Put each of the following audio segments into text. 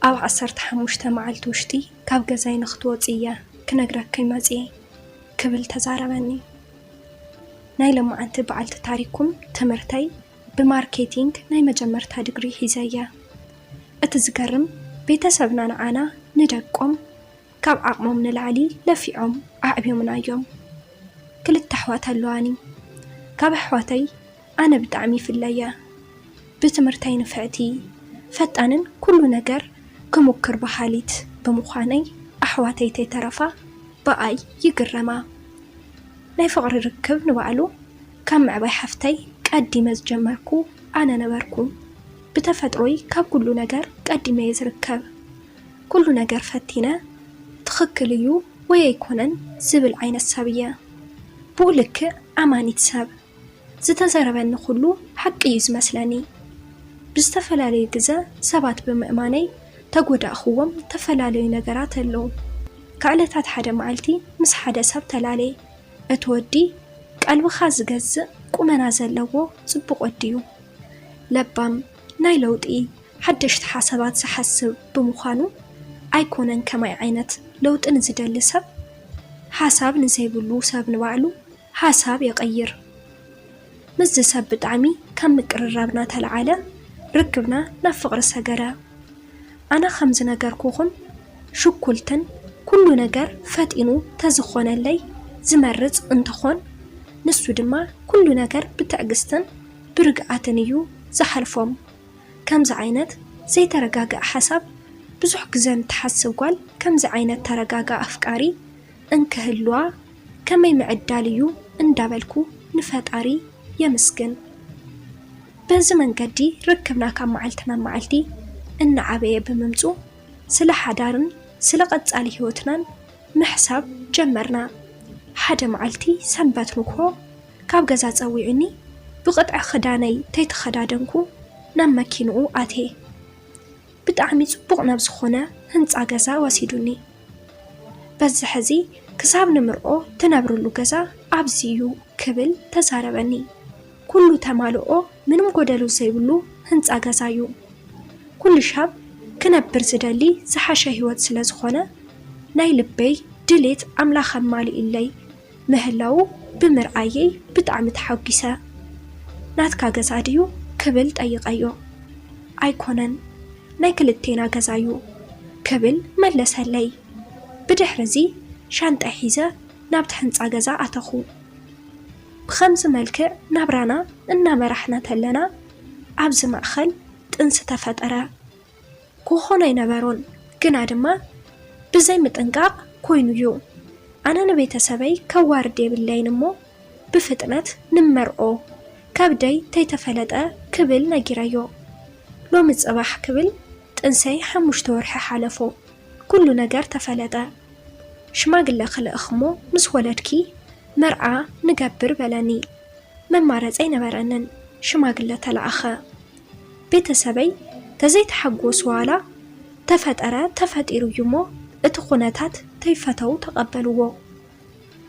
ኣብ ዓሰርተ ሓሙሽተ መዓልቲ ውሽጢ ካብ ገዛይ ንኽትወፂ እየ ክነግረኪ መፅየ ክብል ተዛረበኒ። ናይ ለማዓንቲ በዓልቲ ታሪኩም ትምህርተይ ብማርኬቲንግ ናይ መጀመርታ ድግሪ ሒዘ እየ። እቲ ዝገርም ቤተሰብና ንዓና ንደቆም ካብ ዓቕሞም ንላዕሊ ለፊዖም ኣዕብዮምና እዮም። ክልተ ኣሕዋት ኣለዋኒ። ካብ ኣሕዋተይ ኣነ ብጣዕሚ ይፍለ እየ። ብትምህርተይ ንፍዕቲ፣ ፈጣንን ኩሉ ነገር ክሙክር በሃሊት ብምዃነይ ኣሕዋተይ ተይተረፋ ብኣይ ይግረማ። ናይ ፍቕሪ ርክብ ንባዕሉ ካብ ምዕባይ ሓፍተይ ቀዲመ ዝጀመርኩ ኣነ ነበርኩ። ብተፈጥሮይ ካብ ኩሉ ነገር ቀዲመ እየ ዝርከብ። ኩሉ ነገር ፈቲነ ትኽክል እዩ ወይ ኣይኮነን ዝብል ዓይነት ሰብ እየ። ብኡ ልክዕ ኣማኒት ሰብ። ዝተዘረበኒ ኩሉ ሓቂ እዩ ዝመስለኒ። ብዝተፈላለዩ ግዘ ሰባት ብምእማነይ ተጎዳእኽዎም ዝተፈላለዩ ነገራት ኣለዉ። ካብ ዕለታት ሓደ መዓልቲ ምስ ሓደ ሰብ ተላለየ። እቲ ወዲ ቀልብኻ ዝገዝእ ቁመና ዘለዎ ጽቡቕ ወዲ እዩ። ለባም፣ ናይ ለውጢ፣ ሓደሽቲ ሓሳባት ዝሓስብ ብምዃኑ ኣይኮነን ከማይ ዓይነት ለውጢ ንዝደሊ ሰብ ሓሳብ ንዘይብሉ ሰብ ንባዕሉ ሓሳብ የቐይር። ምስዚ ሰብ ብጣዕሚ ካብ ምቅርራብና ተለዓለ ርክብና ናብ ፍቕሪ ሰገረ። ኣነ ከም ዝነገርኩኹም ሽኩልትን ኩሉ ነገር ፈጢኑ ተዝኾነለይ ዝመርጽ እንተኾን፣ ንሱ ድማ ኩሉ ነገር ብትዕግስትን ብርግኣትን እዩ ዝሓልፎም። ከምዚ ዓይነት ዘይተረጋግኣ ሓሳብ ብዙሕ ግዘ ንትሓስብ ጓል ከምዚ ዓይነት ተረጋግኣ ኣፍቃሪ እንክህልዋ ከመይ ምዕዳል እዩ እንዳበልኩ ንፈጣሪ የምስግን። በዚ መንገዲ ርክብና ካብ መዓልቲ ናብ መዓልቲ እናዓበየ ብምምፁ ስለ ሓዳርን ስለ ቀፃሊ ህይወትናን ምሕሳብ ጀመርና። ሓደ መዓልቲ ሰንበት ንግሆ ካብ ገዛ ፀዊዑኒ ብቕጥዒ ክዳነይ ተይተኸዳደንኩ ናብ መኪንኡ ኣትየ። ብጣዕሚ ፅቡቕ ናብ ዝኾነ ህንፃ ገዛ ወሲዱኒ። በዚ ሕዚ ክሳብ ንምርዖ ትነብርሉ ገዛ ኣብዚ እዩ ክብል ተዛረበኒ። ኩሉ ተማልኦ ምንም ጎደሎ ዘይብሉ ህንፃ ገዛ እዩ። ኩሉ ሻብ ክነብር ዝደሊ ዝሓሸ ህይወት ስለ ዝኾነ ናይ ልበይ ድሌት ኣምላኽ ኣማሊኡለይ ምህላዉ ብምርኣየይ ብጣዕሚ ተሓጒሰ። ናትካ ገዛ ድዩ ክብል ጠይቐዮ። ኣይኮነን፣ ናይ ክልቴና ገዛ እዩ ክብል መለሰለይ። ብድሕሪ እዚ ሻንጣይ ሒዘ ናብቲ ህንፃ ገዛ ኣተኹ። ብኸምዚ መልክዕ ናብራና እናመራሕና ተለና ኣብዚ ማእኸል ጥንሲ ተፈጠረ። ክኾን ኣይነበሮን፣ ግና ድማ ብዘይ ምጥንቃቕ ኮይኑ እዩ። ኣነ ንቤተሰበይ ከዋርድ የብለይን እሞ ብፍጥነት ንመርዖ፣ ከብደይ ተይተፈለጠ ክብል ነጊረዮ። ሎሚ ፅባሕ ክብል ጥንሰይ ሓሙሽተ ወርሒ ሓለፎ። ኩሉ ነገር ተፈለጠ። ሽማግለ ክልእኽ እሞ ምስ ወለድኪ መርዓ ንገብር በለኒ። መማረፂ ኣይነበረንን፣ ሽማግለ ተለኣኸ። ቤተሰበይ ተዘይተሓጎሱ ዋላ ተፈጠረ ተፈጢሩ እዩ እሞ እቲ ኩነታት ተይፈተው ተቐበልዎ።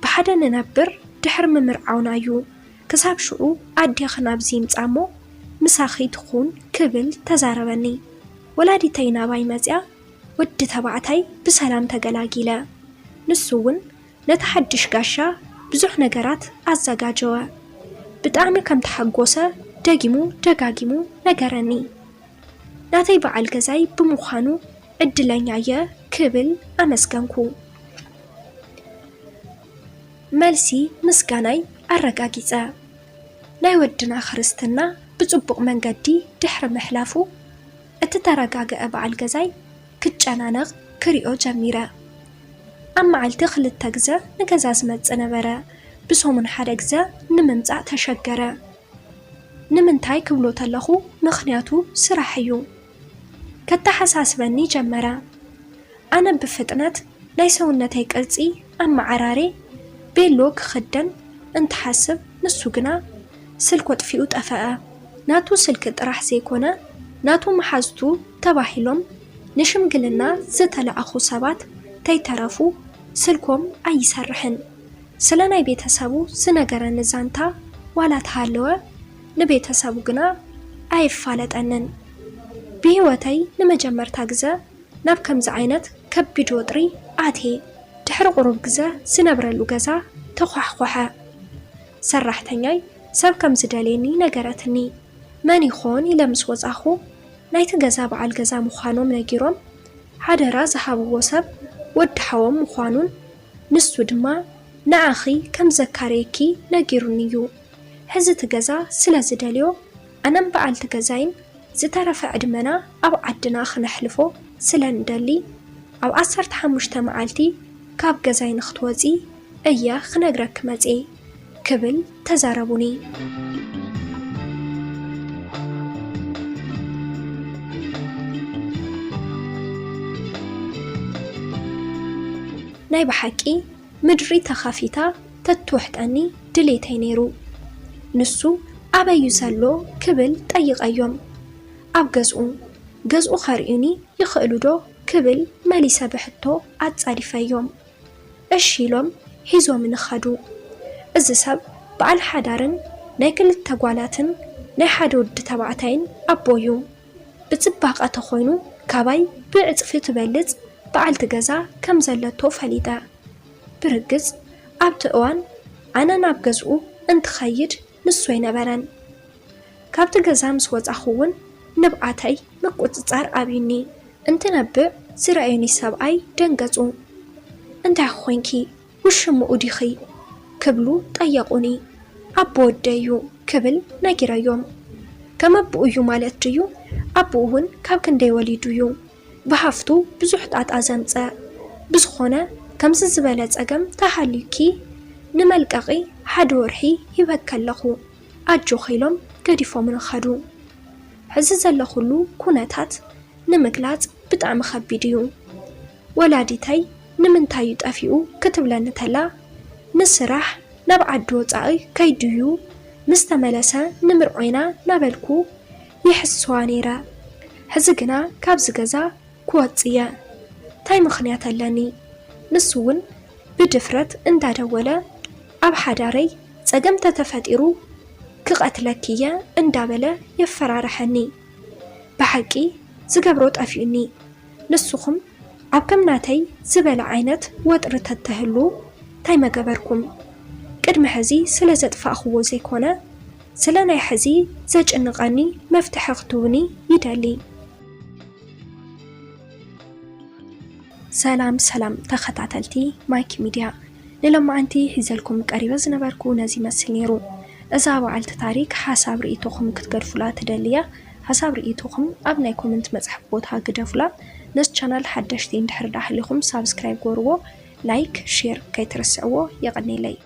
ብሓደ ንነብር ድሕሪ ምምርዓውና እዩ ክሳብ ሽዑ ኣዴኺ ናብዚ ይምፃ እሞ ምሳኺ ትኹን ክብል ተዛረበኒ። ወላዲተይ ናባይ መፅያ ወዲ ተባዕታይ ብሰላም ተገላጊለ። ንሱ እውን ነቲ ሓድሽ ጋሻ ብዙሕ ነገራት ኣዘጋጀወ። ብጣዕሚ ከም ተሓጎሰ ደጊሙ ደጋጊሙ ነገረኒ። ናተይ በዓል ገዛይ ብምዃኑ ዕድለኛ እየ ክብል ኣመስገንኩ። መልሲ ምስጋናይ ኣረጋጊጸ። ናይ ወድና ክርስትና ብጽቡቕ መንገዲ ድሕሪ ምሕላፉ፣ እቲ ተረጋግአ በዓል ገዛይ ክጨናነቕ ክሪኦ ጀሚረ። ኣብ መዓልቲ ክልተ ግዘ ንገዛ ዝመጽእ ነበረ፣ ብሰሙን ሓደ ግዘ ንምምጻእ ተሸገረ። ንምንታይ ክብሎ ተለኹ፣ ምኽንያቱ ስራሕ እዩ። ከተሓሳስበኒ ጀመረ። ኣነ ብፍጥነት ናይ ሰውነተይ ቅርጺ ኣመዓራርየ ቤሎ ክኽደን እንትሓስብ፣ ንሱ ግና ስልኩ ኣጥፊኡ ጠፈኣ። ናቱ ስልኪ ጥራሕ ዘይኮነ፣ ናቱ መሓዝቱ ተባሂሎም ንሽምግልና ዝተለኣኹ ሰባት ተይተረፉ ስልኮም ኣይሰርሕን። ስለ ናይ ቤተሰቡ ዝነገረኒ ዛንታ ዋላ ተሃለወ፣ ንቤተሰቡ ግና ኣየፋለጠንን። ብህይወተይ ንመጀመርታ ግዘ ናብ ከምዚ ዓይነት ከቢድ ወጥሪ ኣትየ። ድሕሪ ቁሩብ ግዘ ዝነብረሉ ገዛ ተዃሕኾሐ። ሰራሕተኛይ ሰብ ከም ዝደልየኒ ነገረትኒ። መን ይኾን ኢለ ምስ ወጻኹ፣ ናይቲ ገዛ በዓል ገዛ ምዃኖም ነጊሮም፣ ሓደራ ዝሃብዎ ሰብ ወዲ ሓዎም ምዃኑን ንሱ ድማ ንዓኺ ከም ዘካረየኪ ነጊሩኒ እዩ። ሕዚ እቲ ገዛ ስለ ዝደልዮ፣ ኣነን በዓልቲ ገዛይን ዝተረፈ ዕድመና ኣብ ዓድና ክነሕልፎ ስለ ንደሊ፣ ኣብ ዓሰርተ ሓሙሽተ መዓልቲ ካብ ገዛይ ንኽትወጺ እየ ክነግረኪ መጽየ ክብል ተዛረቡኒ። ናይ ብሓቂ ምድሪ ተኻፊታ ተትውሕጠኒ ድሌተይ ነይሩ። ንሱ ኣበዩ ዘሎ ክብል ጠይቐዮም። ኣብ ገዝኡ፣ ገዝኡ ከርእዩኒ ይኽእሉ ዶ ክብል መሊሰ ብሕቶ ኣጻዲፈዮም። እሺ ኢሎም ሒዞምኒ ኸዱ። እዚ ሰብ በዓል ሓዳርን ናይ ክልተ ጓላትን ናይ ሓደ ወዲ ተባዕታይን ኣቦ እዩ። ብጽባቐ ተኾይኑ ካባይ ብዕጽፊ ትበልጽ በዓልቲ ገዛ ከም ዘለቶ ፈሊጠ። ብርግጽ ኣብቲ እዋን ኣነ ናብ ገዝኡ እንትኸይድ ንሱ ኣይነበረን። ካብቲ ገዛ ምስ ወጻኹ እውን ንብዓተይ ምቁጽጻር ኣብዩኒ። እንትነብዕ ዝረኣዩኒ ሰብኣይ ደንገጹ። እንታይ ኾንኪ? ውሽምኡ ዲኺ? ክብሉ ጠየቑኒ። ኣቦ ወደይ እዩ ክብል ነጊረዮም። ከም ኣቦኡ እዩ ማለት ድዩ? ኣቦኡ እውን ካብ ክንደይ ወሊዱ እዩ። ብሃፍቱ ብዙሕ ጣጣ ዘምጸ። ብዝኾነ ከምዚ ዝበለ ጸገም ተሃልዩኪ ንመልቀቒ ሓደ ወርሒ ሂበኪ ኣለኹ። ኣጆኺ ኢሎም ገዲፎምኒ ኸዱ። ሕዚ ዘለኹሉ ኩነታት ንምግላጽ ብጣዕሚ ኸቢድ እዩ። ወላዲተይ ንምንታይ እዩ ጠፊኡ ክትብለኒ ተላ፣ ንስራሕ ናብ ዓዲ ወጻኢ ከይዱ እዩ፣ ምስ ተመለሰ ንምርዖ ኢና ናበልኩ ይሕስዋ ነይረ። ሕዚ ግና ካብዚ ገዛ ክወጽእ እየ። ታይ ምኽንያት ኣለኒ? ንሱ እውን ብድፍረት እንዳደወለ ኣብ ሓዳረይ ጸገም ተተፈጢሩ ክቐትለኪ እየ እንዳበለ የፈራርሐኒ። ብሓቂ ዝገብሮ ጠፊኡኒ። ንስኹም ኣብ ከም ናተይ ዝበለ ዓይነት ወጥሪ ተተህሉ ታይ መገበርኩም? ቅድሚ ሕዚ ስለ ዘጥፋእኽዎ ዘይኮነ፣ ስለ ናይ ሕዚ ዘጭንቐኒ መፍትሒ ክትህቡኒ ይደሊ። ሰላም ሰላም ተኸታተልቲ ማይክ ሚድያ፣ ንሎማዓንቲ ሒዘልኩም ቀሪበ ዝነበርኩ ነዚ ይመስል ነይሩ። እዛ በዓልቲ ታሪክ ሓሳብ ርእይቶኹም ክትገድፉላ ትደልያ፣ ሓሳብ ርእይቶኹም ኣብ ናይ ኮመንት መጽሓፍ ቦታ ግደፉላ። ነዚ ቻናል ሓደሽቲ እንድሕር ደኣ ሃሊኹም ሳብስክራይብ ጎርዎ፣ ላይክ፣ ሼር ከይትርስዕዎ። የቐኔለይ።